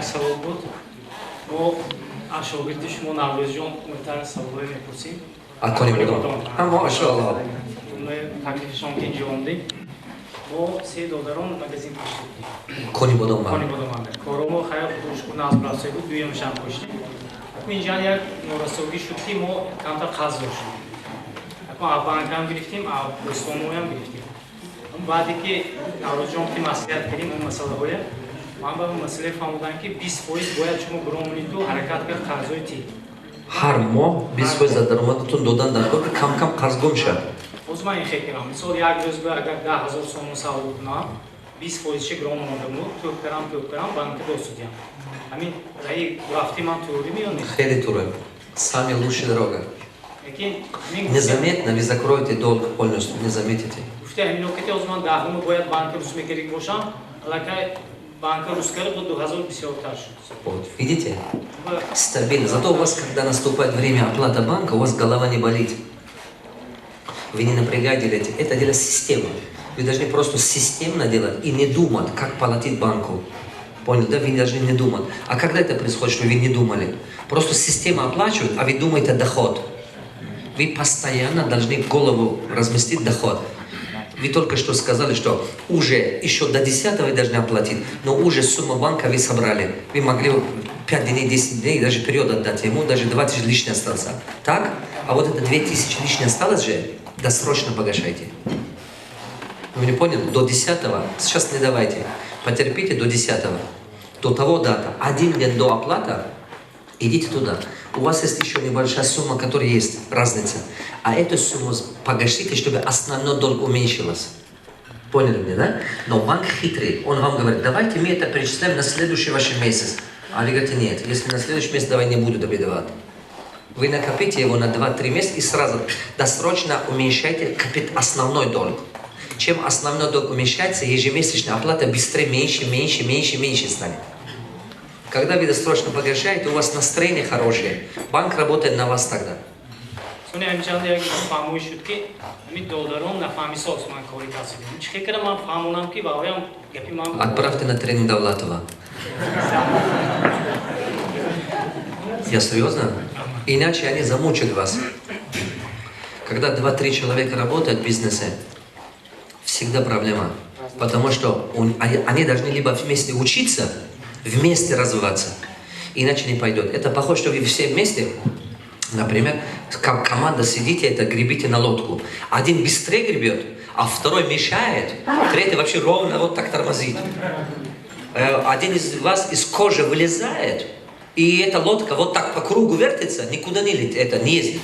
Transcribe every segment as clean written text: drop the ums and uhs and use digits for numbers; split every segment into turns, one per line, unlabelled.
Як савол буд. Мо аз шогирди шумо Наврӯзҷон муҳтар саволҳое мепурсем.
Акони будом. Машоалло.
Таклифишон ки инҷо омдем. Мо се додарон магазин кушодем.
Кони бодом.
Кони бодом. Коромо хайр худушку назб рафта буд, дуюмшам куштем. Акун инҷа як норасогӣ шуд, ки мо камтар қарз доштем. Акун аз банкам гирифтем, аз дӯстонмоям гирифтем. Баъде ки Наврӯзҷон ки маслиҳат кардем он масъалаҳоя, ман ба масъалае фаҳмудам, ки 20% бояд шумо биромонеду ҳаракат кард қарзҳои тӣ.
Ҳар моҳ 20% аз даромадатон додан дар кор, ки кам-кам қарз гум шавад.
Боз ман ин хел кардам. Мисол, як рӯз ба агар 10 000 сомон савдо кунам, 20 фоизши гиромонадаму тӯб кардам, тӯб кардам, банка досудиям. Ҳамин раи рафти ман тури меё нест?
Хеле туре. Самая лучшая дорога.
Лекин
незаметно вы закроете долг полностью, не заметите.
Гуфта ҳамин окати ҳозир ман даҳума бояд банка рус мекардик бошам, аллакай банка рус кард, бо 2000 бисёртар шуд.
Вот, видите? Стабильно. Зато у вас, когда наступает время оплаты банка, у вас голова не болит. Вы не напрягаете. Это дело система. Вы должны просто системно делать и не думать, как платить банку. Понял, да? Вы должны не думать. А когда это происходит, что вы не думали? Просто система оплачивает, а вы думаете доход. Вы постоянно должны в голову разместить доход. Вы только что сказали, что уже еще до 10 вы должны оплатить, но уже сумму банка вы собрали. Вы могли 5 дней, 10 дней, даже период отдать ему, даже 2 тысячи лишнее остался. Так? А вот это 2 тысячи лишнее осталось же, досрочно погашайте. Вы не поняли? До 10 сейчас не давайте. Потерпите до 10. До того дата. Один день до оплаты идите туда. У вас есть еще небольшая сумма, которая есть, разница. А эту сумму погасите, чтобы основной долг уменьшился. Поняли меня, да? Но банк хитрый. Он вам говорит: давайте мы это перечисляем на следующий ваш месяц. А вы говорите: нет, если на следующий месяц, давай не буду добивать. Вы накопите его на 2-3 месяца и сразу досрочно уменьшайте основной долг. Чем основной долг уменьшается, ежемесячная оплата быстрее меньше, меньше, меньше, меньше станет. Когда вы досрочно погашаете, у вас настроение хорошее. Банк работает на вас тогда.
Сони ҳамичанда як нафаҳмоӣ шуд, ки ҳамин додарон нафаҳмисоз ман кори касбӣ. Чӣ хел кардам ман фаҳмонам, ки баоям гапи ман
Отправьте на тренинг Давлатова. Я серьезно? Иначе они замучат вас. Когда два-три человека работают в бизнесе, всегда проблема. Потому что они должны либо вместе учиться, вместе развиваться, иначе не пойдет. Это похоже, что вы все вместе, например, как команда сидите, это гребите на лодку. Один быстрее гребет, а второй мешает, третий вообще ровно вот так тормозит. Один из вас из кожи вылезает, и эта лодка вот так по кругу вертится, никуда не летит, это не ездит.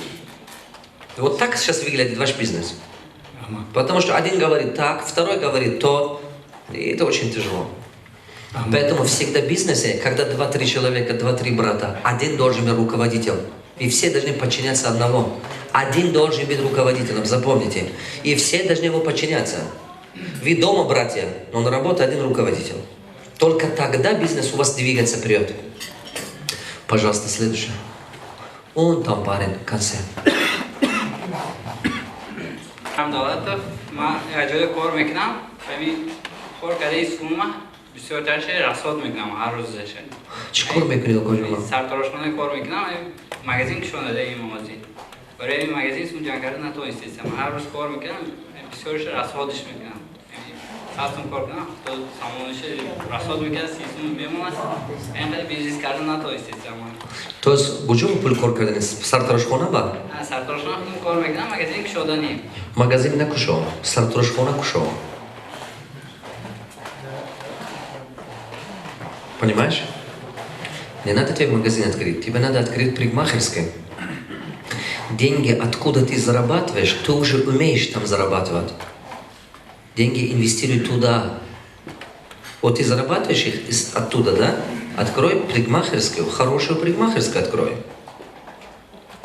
Вот так сейчас выглядит ваш бизнес. Потому что один говорит так, второй говорит то, и это очень тяжело. Поэтому всегда в бизнесе, когда два-три человека, два-три брата, один должен быть руководитель. И все должны подчиняться одному. Один должен быть руководителем, запомните. И все должны ему подчиняться. Вы дома братья, но на работе один руководитель. Только тогда бизнес у вас двигается вперед. Пожалуйста, следующий. Он там парень в конце.
Давлатов, ман як ҷое кор мекунам, ҳамин кор кардаи сумма бисёртарше расход мекунам ҳар рӯзаше.
Чӣ кор мекунӣ, Окоҷон?
Сартарошхона кор мекунам, магазин кушода ин магазин. Барои ин магазин сум ҷамъ карда натонистестам. Ҳар рӯз кор мекунам, бисёрша расходиш мекунам. 100 сум кор кунам, 70 сомониша расход мекунам, 30 сум мемонад. Ин қадар бизнес карда натонистестам.
То есть куҷо пул кор кардани? Сартарошхона ба?
Сартарошхона худам кор мекунам, магазин кушода нем.
Магазин накушо, сартарошхона кушо. Понимаешь? Не надо тебе магазин открыть, тебе надо открыть парикмахерской. Деньги, откуда ты зарабатываешь, ты уже умеешь там зарабатывать. Деньги инвестируй туда. Вот ты зарабатываешь их оттуда, да? Открой парикмахерскую, хорошую парикмахерскую открой.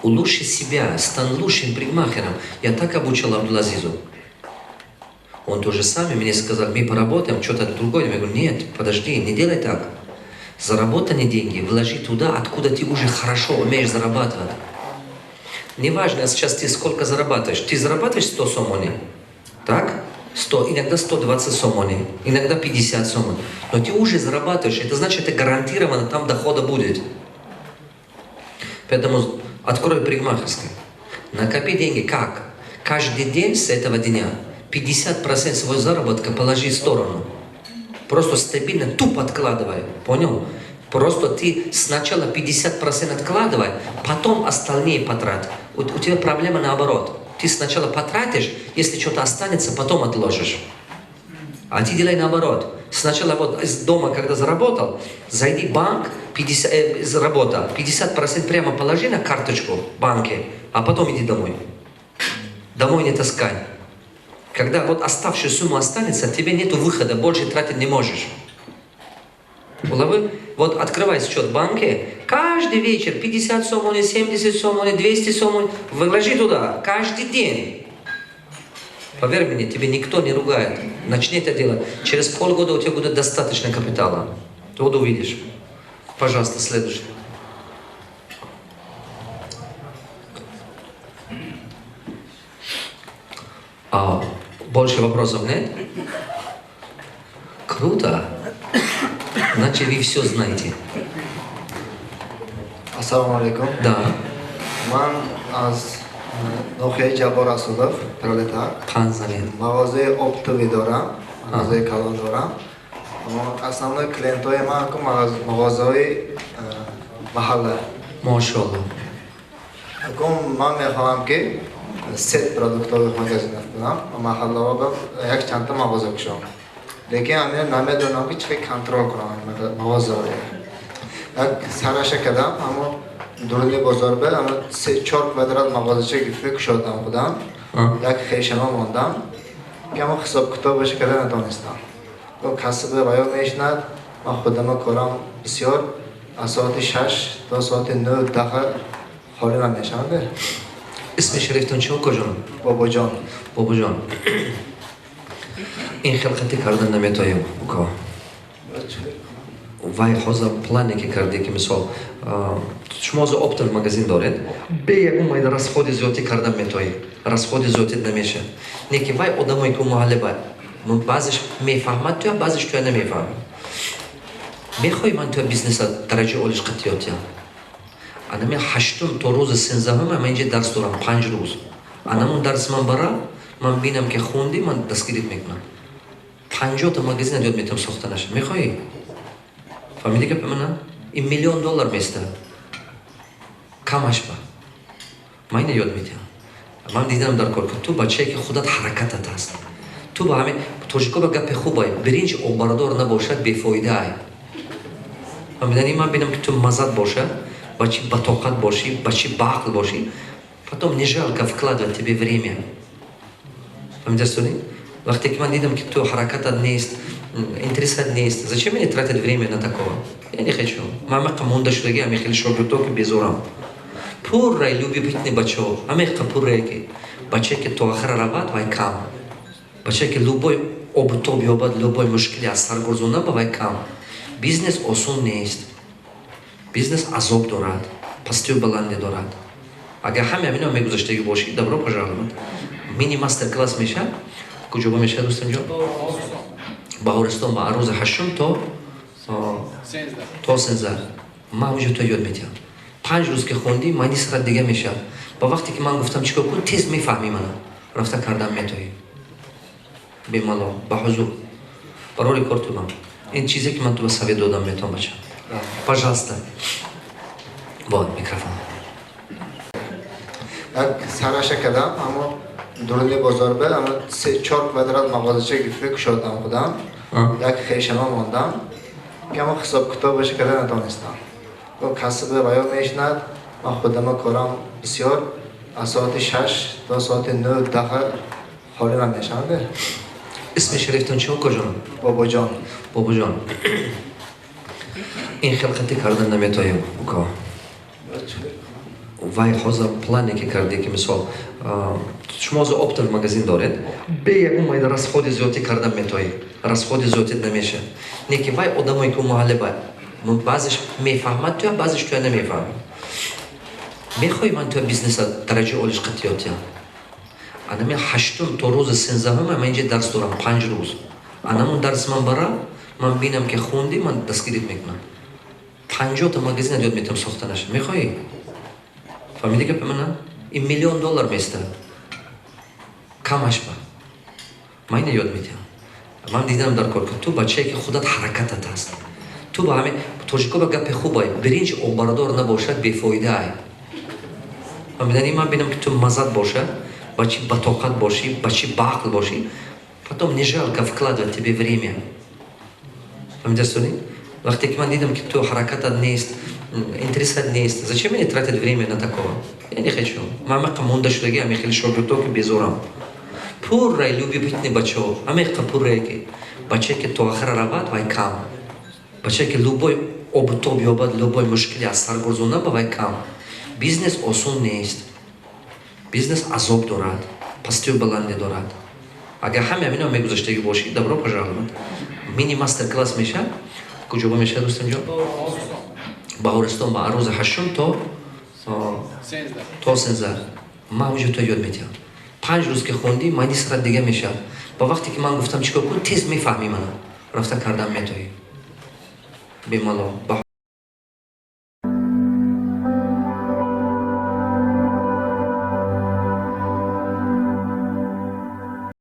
Улучши себя, стань лучшим парикмахером. Я так обучал Абдулазизу. Он тоже сам мне сказал: мы поработаем, что-то другое. Я говорю: нет, подожди, не делай так. Заработанные деньги вложи туда, откуда ты уже хорошо умеешь зарабатывать. Неважно сейчас ты сколько зарабатываешь. Ты зарабатываешь 100 сомони, так? 100, иногда 120 сомони, иногда 50 сомони. Но ты уже зарабатываешь, это значит, это гарантированно там дохода будет. Поэтому открой парикмахерскую. Накопи деньги. Как? Каждый день с этого дня 50% своего заработка положи в сторону. Просто стабильно, тупо откладывай. Понял? Просто ты сначала 50% откладывай, потом остальные потрать. Вот у тебя проблема наоборот. Ты сначала потратишь, если что-то останется, потом отложишь. А ты делай наоборот. Сначала вот из дома, когда заработал, зайди в банк, 50, заработал, 50% прямо положи на карточку в банке, а потом иди домой. Домой не таскай. Когда вот оставшая сумма останется, тебе нету выхода, больше тратить не можешь. Уловил? Вот открывай счет в банке, каждый вечер 50 сомони, 70 сомони, 200 сомони, выложи туда, каждый день. Поверь мне, тебе никто не ругает. Начни это делать. Через полгода у тебя будет достаточно капитала. Ты вот увидишь. Пожалуйста, следующий. А, больше вопросов нет? Круто. Значит, вы все знаете.
Ассалому алайкум.
Да.
Ман аз ноҳияи Ҷаббор Расулов, Пролетар.
Панзанет.
Мағозаи оптовый дорам, мағозаи калон дорам. Аммо основной клиентҳои ман ку мағозаҳои маҳалла.
Мошалло.
Акун ман мехоҳам, ки сеть продуктовых магазинов кунам ва маҳаллаҳо як чандта мағоза кушам. Лекин ҳамин намедонам, ки чӣ хел контрол кунам мағозаҳоро. Як сараша кардам, аммо дуруни бозор бе, аммо се чор квадрат мағозача гирифта кушодам худам. Як хешама мондам, ки аммо ҳисоб китобаша карда натонистам. Касби ваё мешинад, ман худама корам бисёр, аз соати 6 то соати 9 даҳа холӣ намешавам.
Исми шарифтон чӣ, окоҷон?
Бобоҷон.
Бобоҷон. Ин хелқатӣ кардан наметоем, уко. Вай ҳозир плане ки кардӣ, ки мисол шумо ҳозир оптовый магазин доред, бе ягон майда расходи зиёдӣ кардан метоӣ, расходи зиёдӣ намешавад. Не ки вай одамое ки маҳалле ба баъзеш мефаҳмад туя, баъзеш туя намефаҳмад. Мехоҳӣ ман туя бизнеса дараҷаи олиш қатиётиям? Анами ҳаштум то рӯзи 13-ҳум ман инҷа дарс дорам, 5 рӯз. Анамун дарс ман бара, ман бинам, ки хундӣ, ман дастгирит мекунам. 50-та магазина ёд метавам сохтанаша. Мехоҳӣ? Фаҳмидӣ гапи мана? Ин миллион доллар места. Камаш ба. Ман ина ёд медиҳам. Ман дидам дар кор, ки ту бачае, ки худат ҳаракатат аст. Ту ба ҳамин тоҷико ба гапи хубай, биринҷ оббардор набошад, бефоидаай. Фаҳмидани? Ман бинам, ки ту мазат бошад, бачи батоқат бошӣ, бачи баақл бошӣ, потом не жалко вкладывать тебе время. Фаҳмидастуни? Вақте ки ман дидам, ки ту ҳаракатат нест, интересат нест, зачем мне тратить время на такого? Я не хочу. Ман амиқа монда шудаги, ами хеле шогирдо, ки безорам. Пуррай любопытный бачаҳо, амиқа пуррае, ки бачае, ки то охира равад, вай кам. Бачае, ки любой обутоб ёбад, любой мушкиле аз сар гурзонда, ба вай кам. Бизнес осон нест. Бизнес азоб дорад, пастию баландӣ дорад. Агар ҳаме ҳамино мегузаштагӣ бошӣ, добро пожаловать. Мини мастер класс мешавад. Куҷо ба мешавад, дӯстамҷон? Баҳористон, ба рӯзи ҳаштум то 13 ман ҳамҷо то ёд медиҳам. 5 рӯз ки хондӣ, майни сарат дига мешавад. Ба вақте ки ман гуфтам, чӣ кор кун, тез мефаҳмӣ, мана рафта кардан метоҳӣ бемалол, ба ҳузур, барори кор ту ман. Ин чизе, ки ман ту ба совет додам метавон, бача. Пожалуйста, вот микрофон.
Як сараша кардам, аммо дуруни бозор бе, аммо се чор квадрат мағозача гирифта кушодам худам. Як хешама мондам, ки аммо ҳисоб китобаша карда натонистам. Касби ваё мешинад, ман худама корам бисёр, аз соати 6 то соати 9 даҳа холӣ намешавам.
Исми шарифтон чӣ, окоҷон?
Бобоҷон.
Бобоҷон. Ин хелқатӣ кардан наметоем, уко. Вай ҳозир плане ки кардӣ, ки мисол шумо ҳозир оптовый магазин доред, бе ягон майда расходи зиёдӣ кардан метоҳӣ, расходи зиёдӣ намешавад. Не ки вай одамое ки маҳалле ба баъзеш мефаҳмад туя, баъзеш туя намефаҳмад. Мехоҳӣ ман туя бизнеса дараҷаи олиш қатиётиям? Анами ҳаштум то рӯзи 13-ҳум ман инҷа дарс дорам, 5 рӯз. Анамун дарси ман бара, ман бинам, ки хунди, ман дастгирит мекунам. 50-та магазина ёд метавам сохтанаша. Мехоҳӣ? Фаҳмиди гапи мана? Ин миллион доллар места камаш. Ба ман ина ёд медиҳам. Ман дидам дар кор, ки ту бачае, ки худат ҳаракатат ҳаст. Ту ба ҳамин тоҷико ба гапи хубай: биринҷ оббардор набошад, бефоидаай. Фаҳмидани? Ман бинам, ки ту мазат бошад, бачи батоқат бошӣ, бачи баақл бошӣ, потом не жалко вкладывать тебе время. Фаҳмидастонӣ? Вақте ки ман дидам, ки ту ҳаракатат нест, интересат нест, зачем мне тратить время на такого? Я не хочу. Ман амиқа монда шудаги, ами хеле шогирдо, ки безорам, пуррай любопытный бачаҳо, амиқа пуррае, ки бачае, ки то охира равад, вай кам. Бачае, ки любой обутоб ёбад, любой мушкиле аз сар гурзонда, ба вай кам. Бизнес осон нест, бизнес азоб дорад, пастию баландӣ дорад. Агар ҳаме ҳамино мегузаштагӣ бошӣ, добро пожаловать. Мини мастер класс мешавад. Куҷоба мешавад, Рустамҷон? Баҳористон. Ба рӯзи ҳаштум то 13 ман ҳамҷо то ёд медиҳам. 5 рӯз ки хондӣ, майни сарат дига мешавад. Ба вақте ки ман гуфтам, чӣ кор кун, тез мефаҳмӣ, мана рафта кардан метоҳӣ бемалол.